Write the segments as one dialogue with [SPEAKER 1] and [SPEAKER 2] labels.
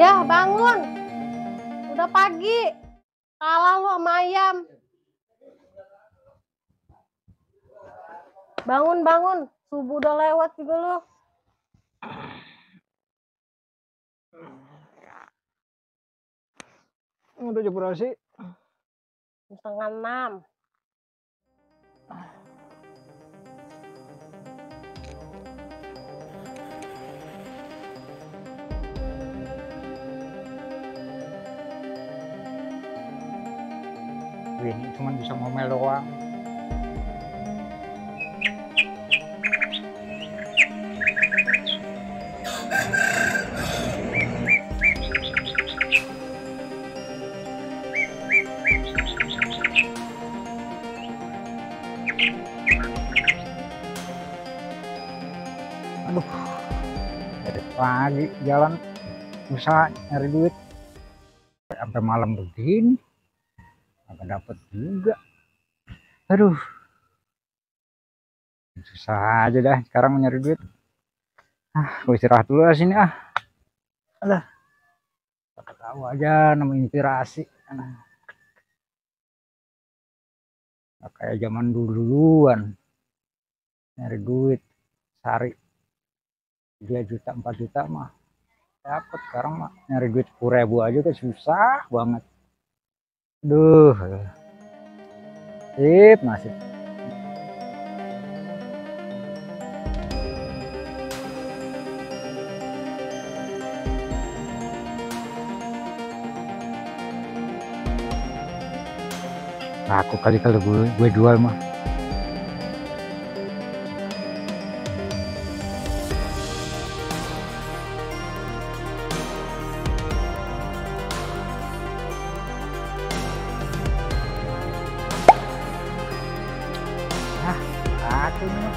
[SPEAKER 1] Ya bangun, udah pagi. Kalah lu sama ayam. Bangun, subuh udah lewat juga lu.
[SPEAKER 2] Udah jam berapa sih?
[SPEAKER 1] 5:30.
[SPEAKER 2] Ini cuma bisa ngomel doang. Aduh, dari pagi jalan usaha nyari duit sampai malam begini, agak dapet juga. Aduh, susah aja dah sekarang nyari duit. Gue istirahat dulu lah sini. Alah, tahu aja nama inspirasi. Nggak kayak zaman duluan nyari duit sehari 3 juta 4 juta mah dapet. Sekarang mah nyari duit 10.000 aja tuh susah banget. Duh, nasib. Aku kali gue jual mah. Aku nih.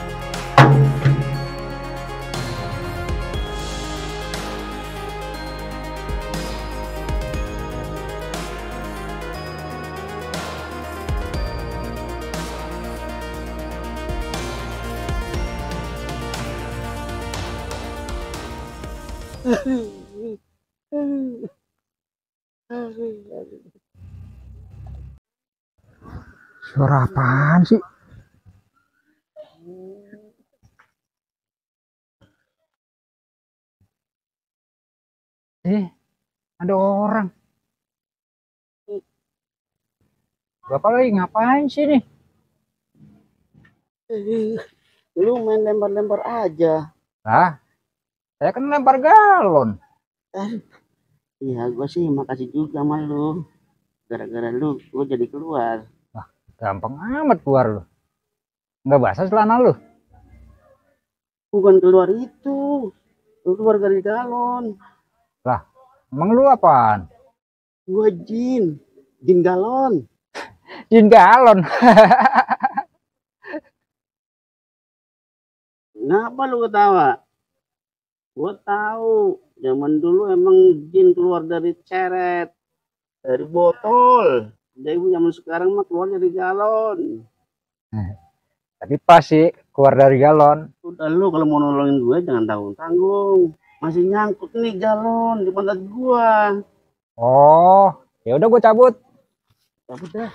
[SPEAKER 2] Suara apaan sih? Ada orang. Bapak lagi ngapain sih nih?
[SPEAKER 3] Lu main lempar-lempar aja.
[SPEAKER 2] Lah, saya kan lempar galon.
[SPEAKER 3] Iya, gue sih makasih juga sama lu. Gara-gara lu, gue jadi keluar.
[SPEAKER 2] Wah, gampang amat keluar lu. Nggak basah celana lu?
[SPEAKER 3] Bukan keluar itu. Lu keluar dari galon.
[SPEAKER 2] Lah, emang lu apaan?
[SPEAKER 3] Gue jin galon.
[SPEAKER 2] Jin galon.
[SPEAKER 3] Kenapa lu ketawa? Gue tahu, zaman dulu emang jin keluar dari ceret, dari botol. Jadi zaman sekarang mah keluar dari galon.
[SPEAKER 2] Tapi pas sih keluar dari galon.
[SPEAKER 3] Udah lu kalau mau nolongin gue jangan tanggung-tanggung. Masih nyangkut nih galon di pantat gua.
[SPEAKER 2] Oh, ya udah gue cabut.
[SPEAKER 3] Cabut dah.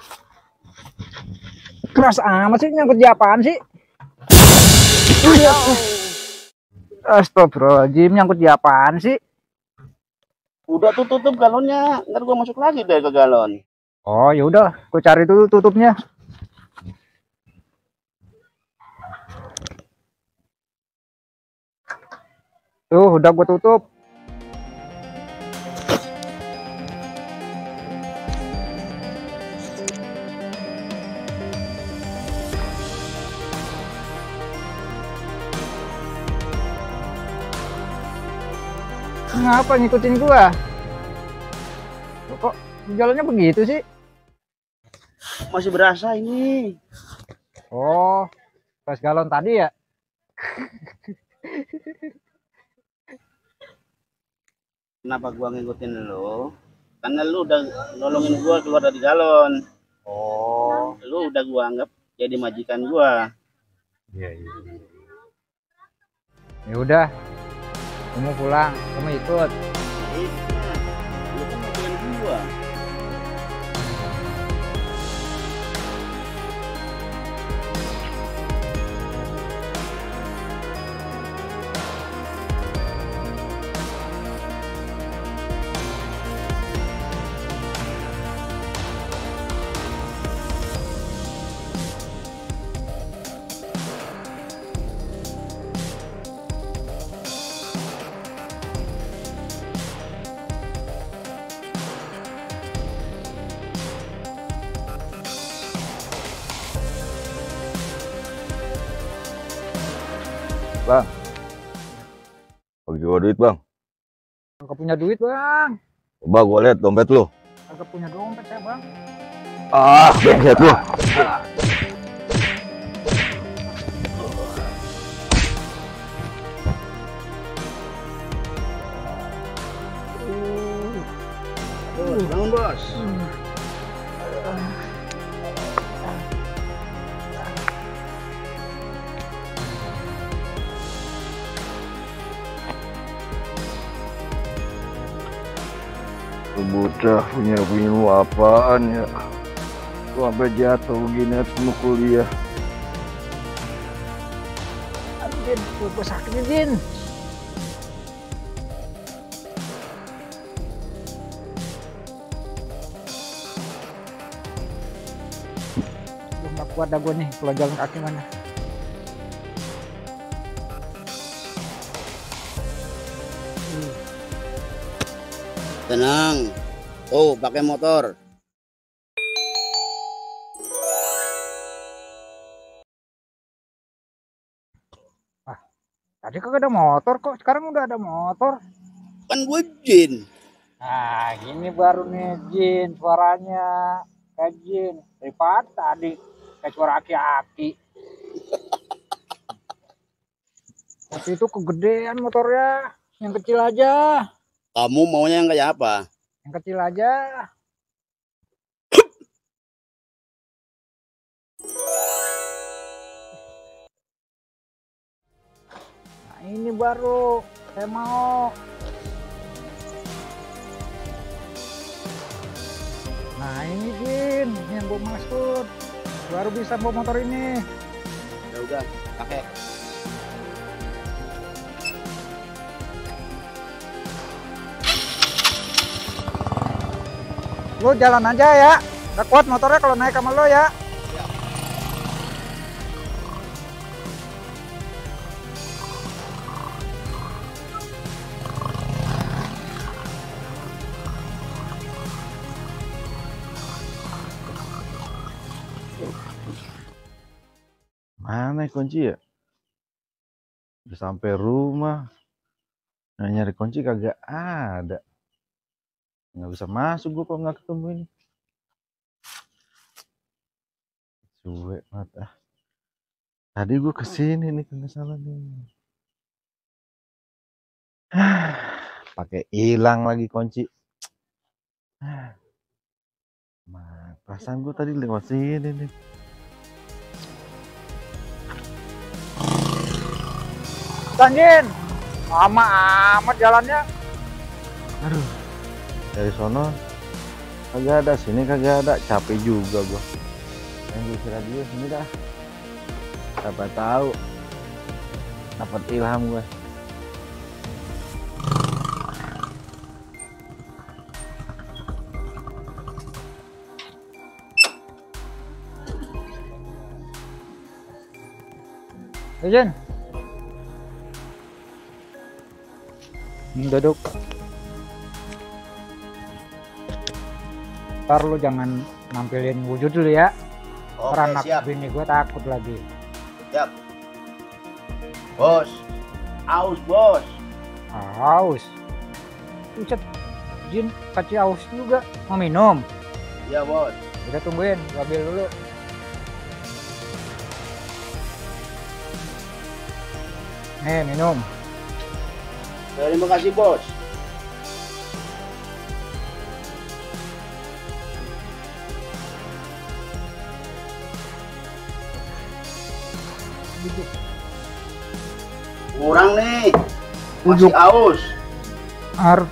[SPEAKER 2] Keras amat sih, nyangkut di apaan sih? Astagfirullahaladzim, nyangkut di apaan sih?
[SPEAKER 3] Udah tutup galonnya, ntar gua masuk lagi deh ke galon.
[SPEAKER 2] Oh, ya udah, gue cari dulu tutupnya. Tuh, udah gue tutup. Ngapa ngikutin gua? Kok jalannya begitu sih?
[SPEAKER 3] Masih berasa ini.
[SPEAKER 2] Oh, pas galon tadi ya?
[SPEAKER 3] Kenapa gua ngikutin lu? Karena lu udah nolongin gua keluar dari galon.
[SPEAKER 2] Oh,
[SPEAKER 3] Lu udah gua anggap jadi majikan gua.
[SPEAKER 2] iya. Ya udah, kamu pulang, kamu ikut.
[SPEAKER 3] gua.
[SPEAKER 4] Bang, bagi gua duit bang.
[SPEAKER 2] Kagak punya duit bang.
[SPEAKER 4] Coba gua lihat dompet lu.
[SPEAKER 2] Kagak punya dompet saya bang.
[SPEAKER 4] Lihat lu.
[SPEAKER 3] Bos, bangun bos.
[SPEAKER 4] Lu bocah punya ilmu apaan ya? Lu sampai jatuh begini mau kuliah.
[SPEAKER 2] Aduh Din, gue sakit nih Din. Gue gak kuat dah gue nih kalau jalan kaki mana.
[SPEAKER 3] Tenang. Oh, pakai motor.
[SPEAKER 2] Tadi kagak ada motor kok, sekarang udah ada motor.
[SPEAKER 3] Kan gue Jin.
[SPEAKER 2] Nah, gini baru nih Jin, suaranya kayak Jin. Daripada tadi kayak suara aki-aki. Waktu itu kegedean motornya, yang kecil aja.
[SPEAKER 3] Kamu maunya yang kayak apa?
[SPEAKER 2] Yang kecil aja. Nah, ini baru saya mau. Nah, ini Jin, yang gue maksud. Baru bisa bawa motor ini.
[SPEAKER 3] Ya udah, pakai.
[SPEAKER 2] Lu jalan aja ya. Gak kuat motornya kalau naik sama lo ya.
[SPEAKER 4] Mana kunci ya? Udah sampai rumah. Nah, nyari kunci kagak ada. Nggak bisa masuk gua kalau nggak ketemu ini. Cuek banget ah. Tadi gua kesini nih kalau nggak salah nih. Pakai hilang lagi kunci. Perasaan gua tadi lewat sini nih.
[SPEAKER 2] Tanjin, lama amat jalannya.
[SPEAKER 4] Aduh, dari sono kagak ada, sini kagak ada, capek juga gua. Yang gue istirahat dulu sini dah. Siapa tahu dapat ilham gue.
[SPEAKER 2] Jin, duduk. Ntar lu jangan nampilin wujud dulu ya.
[SPEAKER 3] Oke,
[SPEAKER 2] Anak
[SPEAKER 3] siap.
[SPEAKER 2] bini gue takut lagi.
[SPEAKER 3] Siap. Bos. Aus, bos.
[SPEAKER 2] Haus. Pucat. Jin kasih haus juga. Mau minum?
[SPEAKER 3] Iya, bos.
[SPEAKER 2] Udah tungguin, gua ambil dulu. Nih, minum.
[SPEAKER 3] Terima kasih, bos. Kurang nih. Masih aus.
[SPEAKER 2] Air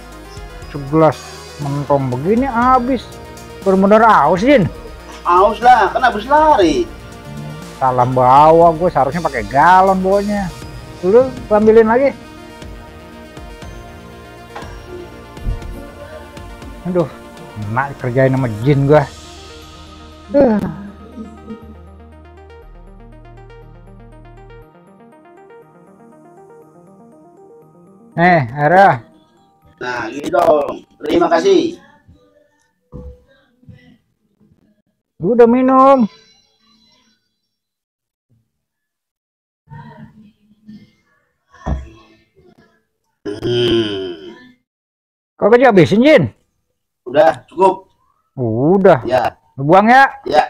[SPEAKER 2] 11. Mentong begini habis. Bener-bener aus, Jin.
[SPEAKER 3] Aus lah, kan habis lari.
[SPEAKER 2] Salah bawa gue, seharusnya pakai galon bawanya. Dulu ambilin lagi. Aduh, enak kerjain sama Jin gua. Ara.
[SPEAKER 3] Nah, gitu dong. Terima kasih.
[SPEAKER 2] Gue udah minum. Kok aja habisin, Jin?
[SPEAKER 3] Udah, cukup.
[SPEAKER 2] Udah.
[SPEAKER 3] Ya.
[SPEAKER 2] Buang ya.
[SPEAKER 3] Ya.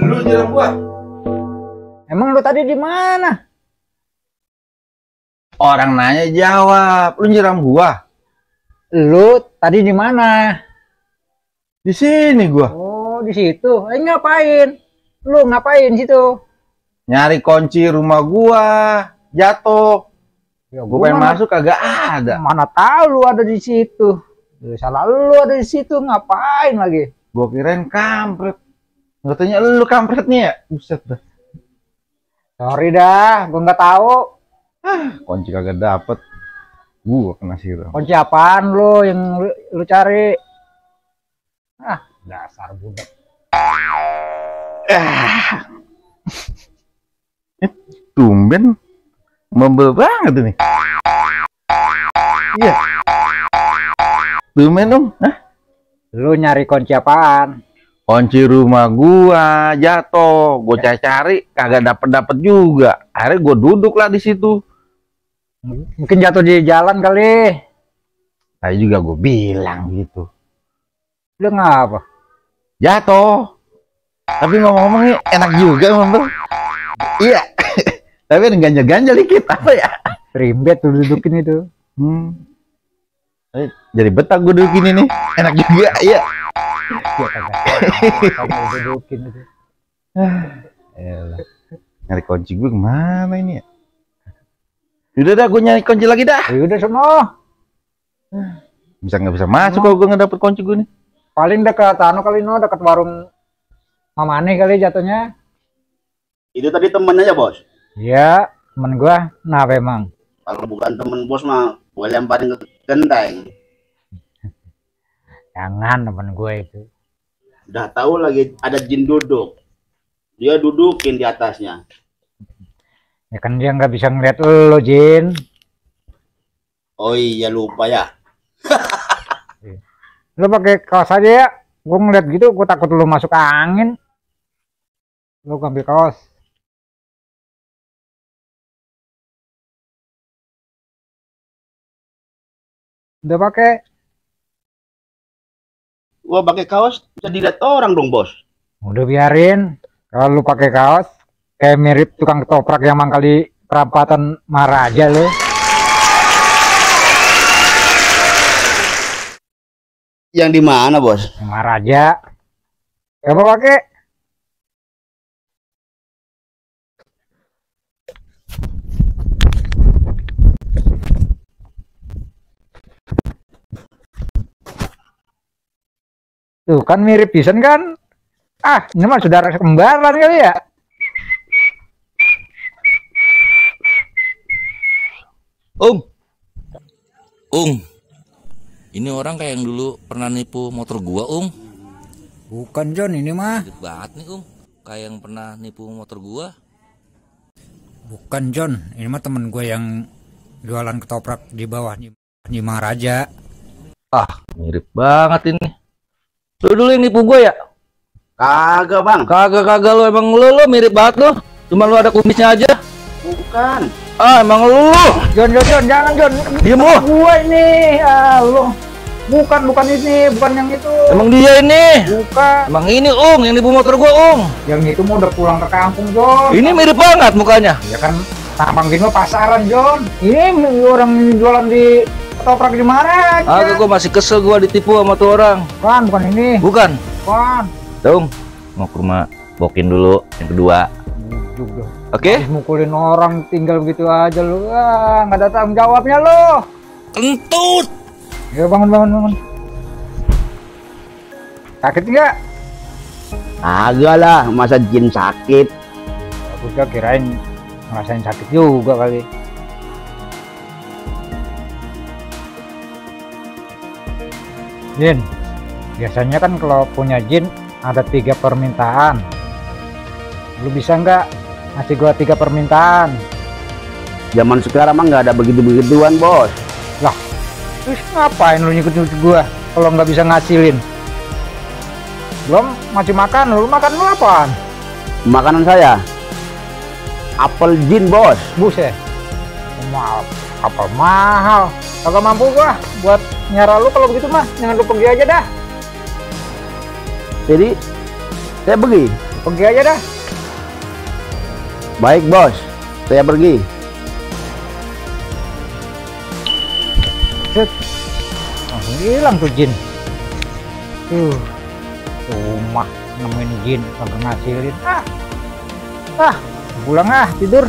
[SPEAKER 3] Lu jalan gua.
[SPEAKER 2] Emang lu tadi di mana?
[SPEAKER 4] Orang nanya jawab, lu nyiram gua.
[SPEAKER 2] Lu tadi di mana?
[SPEAKER 4] Di sini gua.
[SPEAKER 2] Oh, di situ. Ngapain? Lu ngapain situ?
[SPEAKER 4] Nyari kunci rumah gua, jatuh.
[SPEAKER 2] Ya,
[SPEAKER 4] Gua pengen masuk kagak ada.
[SPEAKER 2] Mana tahu lu ada di situ. Ya, salah lu ada di situ, ngapain lagi?
[SPEAKER 4] Gua kirain kampret. Katanya lu kampretnya ya? Buset dah.
[SPEAKER 2] Sorry dah, gua nggak tahu.
[SPEAKER 4] Kunci kagak dapet. Gua kena siram.
[SPEAKER 2] Kunci apaan lu yang lu cari? Ah, dasar budak.
[SPEAKER 4] Tumben membel banget ini. Iya. Tumben dong.
[SPEAKER 2] Lu nyari kunci apaan?
[SPEAKER 4] Kunci rumah gua jatuh. Gua cari-cari kagak dapet juga. Akhirnya gua duduk lah di situ.
[SPEAKER 2] Mungkin jatuh di jalan kali.
[SPEAKER 4] Tadi juga gua bilang gitu.
[SPEAKER 2] Lu ngapa?
[SPEAKER 4] Jatuh. Tapi ngomong-ngomong enak juga membel. Iya. Tapi ada ganjal-ganjal dikit apa ya?
[SPEAKER 2] Rimbet tuh dudukin itu.
[SPEAKER 4] Jadi betah gue dudukin ini. Enak juga, iya.
[SPEAKER 2] Ya kagak dudukin itu.
[SPEAKER 4] Elah. Nyari kunci gue kemana ini ya? Udah dah, gue nyari kunci lagi dah.
[SPEAKER 2] Ya udah semua.
[SPEAKER 4] Bisa nggak bisa masuk kalau gue nggak dapet kunci gue nih?
[SPEAKER 2] Paling dekat anu kali no, dekat warung Mamane kali jatuhnya.
[SPEAKER 3] Itu tadi temennya ya, Bos?
[SPEAKER 2] Iya, temen gua. Nah, emang.
[SPEAKER 3] Kalau bukan temen Bos mah gue lemparin ke genteng.
[SPEAKER 2] Jangan temen gue itu.
[SPEAKER 3] Udah tahu lagi ada jin duduk. Dia dudukin di atasnya.
[SPEAKER 2] Ya kan dia nggak bisa ngeliat lo, Jin.
[SPEAKER 3] Oh iya, lupa ya.
[SPEAKER 2] Lo pakai kaos aja ya. Gue ngeliat gitu, gue takut lo masuk angin. Lo ambil kaos. Udah pakai?
[SPEAKER 3] Gua pakai kaos bisa dilihat orang dong, Bos.
[SPEAKER 2] Udah biarin. Kalau lu pakai kaos kayak mirip tukang ketoprak yang mangkal di perapatan Maharaja lo.
[SPEAKER 3] Yang di mana, Bos?
[SPEAKER 2] Yang Maharaja. Coba pakai. Tuh kan mirip pisan kan? Ah, ini mah saudara kembaran kali ya?
[SPEAKER 5] Ini orang kayak yang dulu pernah nipu motor gua,
[SPEAKER 2] Bukan, John, ini mah.
[SPEAKER 5] Gede banget nih, kayak yang pernah nipu motor gua.
[SPEAKER 2] Bukan, John, ini mah temen gue yang jualan ketoprak di bawah di Maharaja.
[SPEAKER 4] Ah, mirip banget ini. Lu dulu yang nipu gue ya?
[SPEAKER 3] Kagak, Bang.
[SPEAKER 4] Kagak lu, emang lu mirip banget lu. Cuma lu ada kumisnya aja.
[SPEAKER 3] Bukan.
[SPEAKER 4] Ah, emang lu.
[SPEAKER 2] John, jangan, John.
[SPEAKER 4] Diam lu.
[SPEAKER 2] Gue ini, lu. Bukan ini, bukan yang itu.
[SPEAKER 4] Emang dia ini.
[SPEAKER 2] Bukan.
[SPEAKER 4] Emang ini, yang nipu motor gua,
[SPEAKER 2] Yang itu mau udah pulang ke kampung, John.
[SPEAKER 4] Ini mirip banget mukanya.
[SPEAKER 2] Ya kan, Tampang gini mah pasaran, John. Ini orang jualan di ketoprak di mana aja.
[SPEAKER 5] Agak, gua masih kesel gua ditipu sama tuh orang.
[SPEAKER 2] Bukan ini.
[SPEAKER 5] Bukan.
[SPEAKER 2] Bukan.
[SPEAKER 5] Dong, mau ke rumah Bokin dulu yang kedua.
[SPEAKER 2] Juga.
[SPEAKER 5] Oke?
[SPEAKER 2] Habis mukulin orang tinggal begitu aja lu. Nggak ada tanggung jawabnya lu.
[SPEAKER 5] Kentut.
[SPEAKER 2] Ya bangun. Sakit nggak?
[SPEAKER 3] Agak lah, masa jin sakit.
[SPEAKER 2] Aku juga kirain ngerasain sakit juga kali. Jin, biasanya kan kalau punya jin ada 3 permintaan. Lu bisa nggak ngasih gua 3 permintaan?
[SPEAKER 3] Zaman sekarang mah nggak ada begitu-begituan, bos.
[SPEAKER 2] Lah, terus ngapain lu nyikut-nyikut gua kalau nggak bisa ngasilin? Belum masih makan, lu makan lu apaan?
[SPEAKER 3] Makanan saya apel jin, bos.
[SPEAKER 2] Buset, mahal, kapal mahal. Kagak mampu gua buat nyara lu kalau begitu mah, jangan lu pergi aja dah.
[SPEAKER 3] Jadi saya pergi.
[SPEAKER 2] Pergi aja dah.
[SPEAKER 3] Baik, bos. Saya pergi.
[SPEAKER 2] Set. Langsung hilang tuh jin. Rumah nemuin jin kagak ngasilin. Pulang tidur.